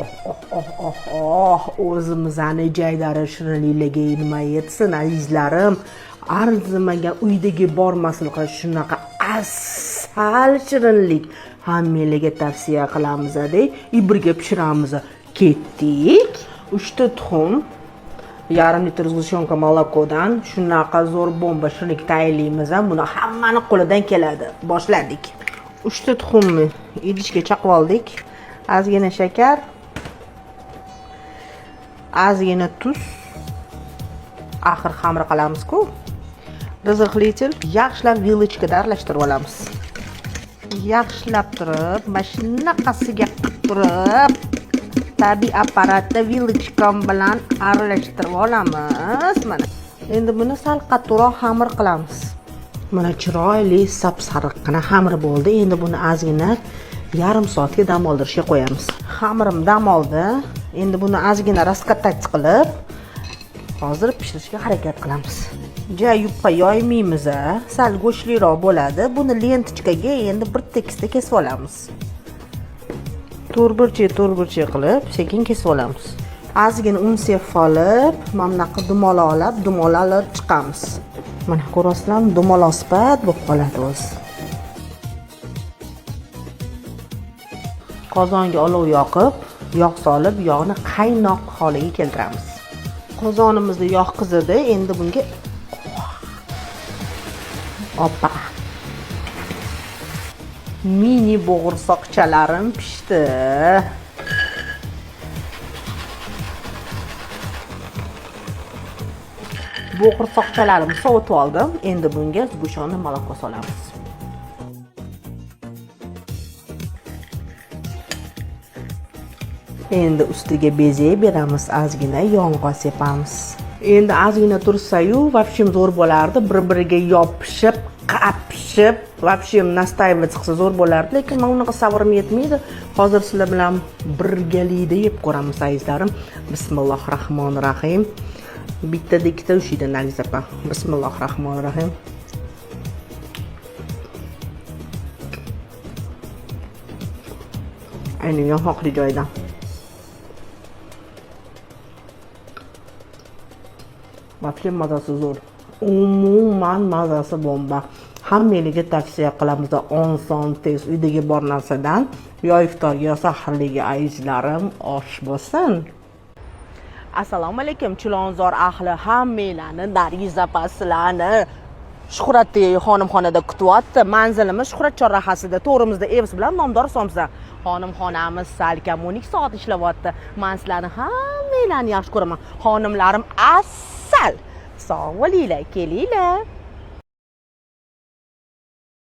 Oh oh oh oh oh, o'zimizni jaydari shirinliklarga nima yetsin, azizlarim. Arzimagan uydagi bor masalliqlar shunaqa asal shirinlik hammanglarga tavsiya qilamiz-da, birga pishiramiz. Ketdik. 3 ta tuxum, yarim litr сгущенка молокоdan shunaqa zo'r bomba shirinlik tayyorlaymiz. Buni hammani qo'lidan keladi. Boshladik. 3 ta tuxumni idishga chaqib oldik. Ozgina shakar, ozgina tuz, axir xamir qilamiz-ku. Разрыхлитель, yaxshilab vilочкада aralashtirib olamiz. Yaxshilab turib, mana shunaqasiga qilib turib, tabiiy apparatda vilочкam bilan aralashtirib olamiz. Mana. Endi buni sal qattiqroq xamir qilamiz. Mana chiroyli sap-sariqqina xamir bo'ldi. Endi buni ozgina yarim soatga dam oldirishga qo'yamiz. Xamirim dam oldi. Endi buni ozgina раскатать qilib, hozir pishirishga harakat qilamiz. Ja yupqa yoymaymiz, sal go'shtliroq bo'ladi. Buni lentочkaga endi bir tekisda kesib olamiz. To'rtburchak to'rtburchak qilib sekin kesib olamiz. Ozgina un sepib olib, mana bunaqa dumaloqlab, dumaloqlab chiqamiz. Mana ko'rasizlarmi, dumaloq sifat bo'lib qoladi o'zi. Qozonga olov yoqib, yog' solib, yog'ni qaynoq holiga keltiramiz. Qozonimizda yog' qizidi, endi bunga opa mini bo'g'irsoqchalarim pishdi. Bo'g'irsoqchalarimni sovutib oldim. Endi bunga сгущенное молоко solamiz. Endi ustiga bezak beramiz, ozgina yong'oq sepamiz. Endi ozgina tursa-yu, вообще zo'r bo'lardi. Bir-biriga yopishib, qapishib, вообще настаивать qilsa zo'r bo'lardi, lekin men unaqa sabrim yetmaydi. Hozir sizlar bilan birgalikda yeb ko'ramiz, azizlarim. Bismillohir rohmanir rohim. Bittada ikkita ushiydi Nargiz opa. Bismillohir rohmanir rohim. Ayni yong'oqli joydan. Вообще mazasi zo'r. Umuman mazasi bomba. Hammanglarga tavsiya qilamiz. Oson, tez uydagi bor narsadan yo iftorga yo sahrliga azizlarim osh bo'lsin. Assalomu alaykum Chilonzor ahli, hammanglarni Nargiz opa sizlarni Shuhratli xonimxonada kutyapti. Manzilimiz Shuhrat chorrahasida, to'g'rimizda Evs bilan nomdor somsa. Xonimxonamiz salkam 12 soat ishlayapti. Men sizlarni hammanglarni yaxshi ko'raman. Xonimlarim asal. Sog' bo'linglar, kelinglar.